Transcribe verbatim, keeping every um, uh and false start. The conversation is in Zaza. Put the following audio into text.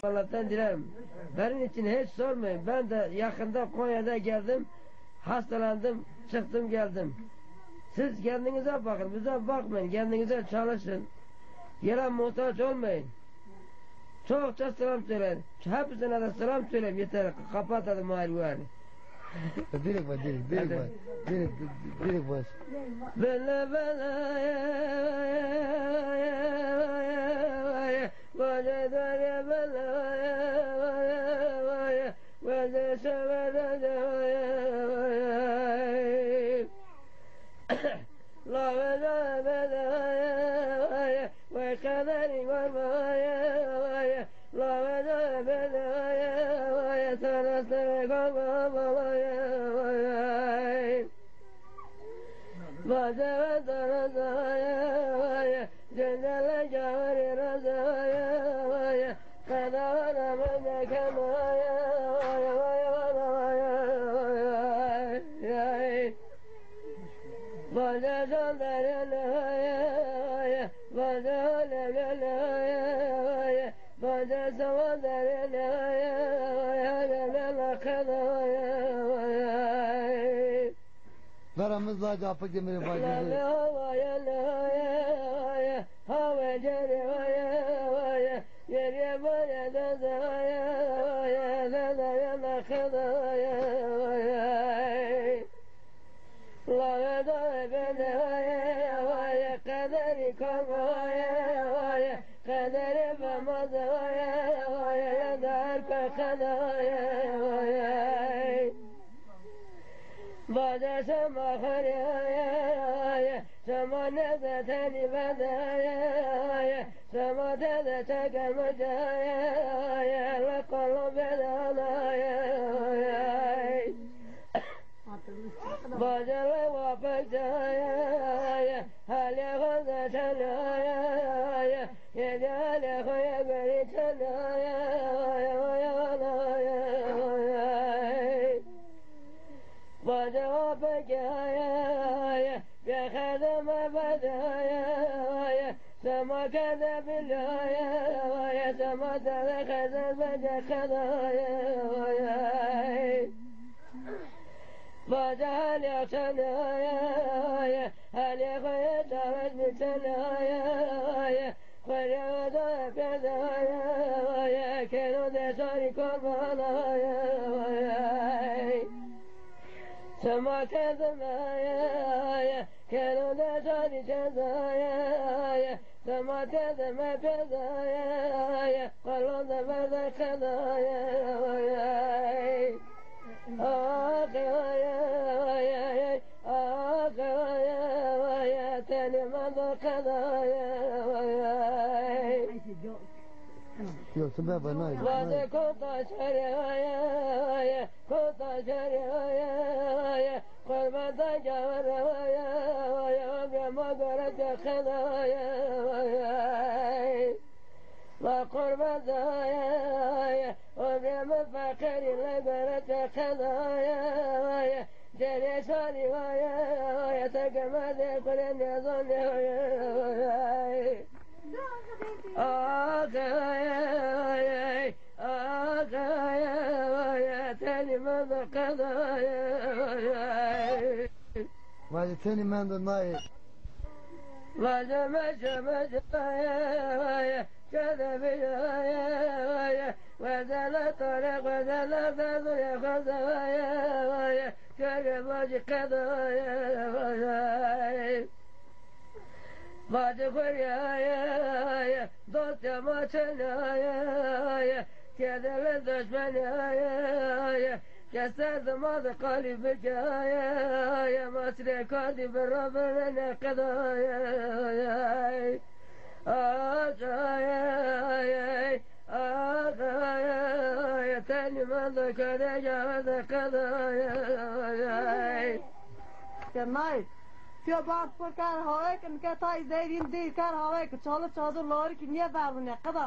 Allah'tan dilerim. Benim için hiç sormayın. Ben de yakında Konya'da geldim. Hastalandım, çıktım geldim. Siz kendinize bakın, bize bakmayın, kendinize çalışın. Yere muhtaç olmayın. Çokça selam söyleyin. Hepsine de selam söyleyeyim, yeter. Kapat hadi Mahir bu yani. Direkt bak, direkt, direkt bak. Direkt, direkt bak. Bele bele, bele bele, bele bele. Vera mi zî lacê Apik Demirî vajî. Bade sema xerê aye, sema neze tenî bede aye, sema tede çeke mece aye, leqalo bede anaye. Bade lewa pekce aye, halê xo ze çene aye, yede halê xo ye berî çene aye. Bade wa pekce aye, bê xede me bede aye, sema kede bile aye, sema tede xede bece xede aye. Bade halê çene aye, halê xo ye çares mi çene aye, xo rê da pede aye, keno de sarî korban aye. Sema kerdime aye, keno de sarî çeze aye, sema kerdime pede aye, qalon de berde kede aye. Axe aye, axe aye, axe aye, tenî mendo qede aye. Yok, tu baba, nay. Vade kota şerê aye, aye, kota şerê aye, aye, qurban da gavere aye, aye, ömrüme göre de qede aye, aye. La qurban daye, ömrüme feqîrî le gere te qedaye, dere sarî vaye, te gemede kule nezone vaye. Agaye, agaye, tenî mendo qedaye. Vay, tenî mendo naye. Vaje meje meje ye, ye, kede bile ye, ye, wezele tore wezele zezure xweze ye, ye, kere vaji kede ye, ye. Vaji xwere ye, ye, dostya ma çene ye, ye, kedele düşmene ye, ye. Ke ser de ma de qalî bike, aye, aye, ma sirê kardî bi ra vene qedaye, aye, aye, aye, aye, tenî mendo kede gavede qedaye, aye. Ke nay, tiyo bas por kar hawek, in ke tay zeyrin dî kar hawek, çalı çadır lori ki niye verdin ya, qeda,